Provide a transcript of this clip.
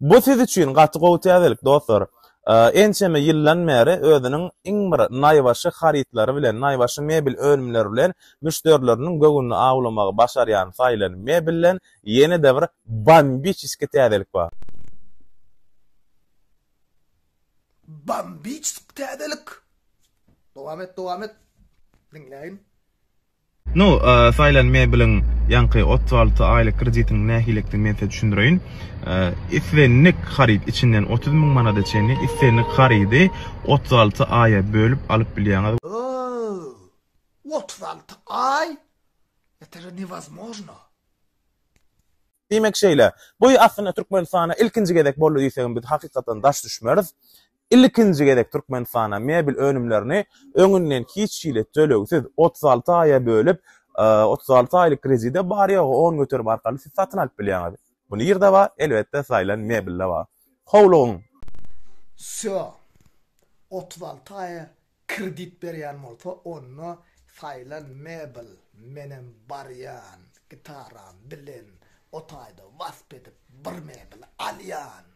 Bu siz üçin gaty gowy täzelik dostlar. Ençeme ýyldan bäri özüniň iň bir naýbaşy harytlary bilen, naýbaşy mebel önümleri bilen müşderileriniň göwnüni awlamagy başarýan Saýlan mebelden ýene-de bir bombiçeskiý täzelik bar. Bombiçeskiý täzelik! Dowam et, dowam et. Diňläýin. Nu, saýlan mebeliň ýaňky 36 aýlyk kreditiniň nähilidigini men size düşündireýin. Islendik haryt içinden 30 müň manada çenli islendik harydy 36 aýa bölüp alyp bilýäňiz. Oow, 36 aý? Это же невозможно. Diýmek şeýle, bu aslynda Türkmenistanda ilkinji gezek boldy diýsegem biz hakykatdan daş düşmeris. Ilkinji gezek Türkmenistanda mebel önümlerini öňünden hiç hili tölegsiz 36 aýa bölüp, 36 aýlyk kredide bary-ýogy 10% arkaly siz satyn alyp bilýäňiz. Bu nirde bar? Elbetde saýlan mebelde bar. Howlugyň! Wsýo. 36 aýa Kredit berýän bolsa onda saýlan mebel menem barýan gitaram bilen o taýda wasp edip bir mebel alýan.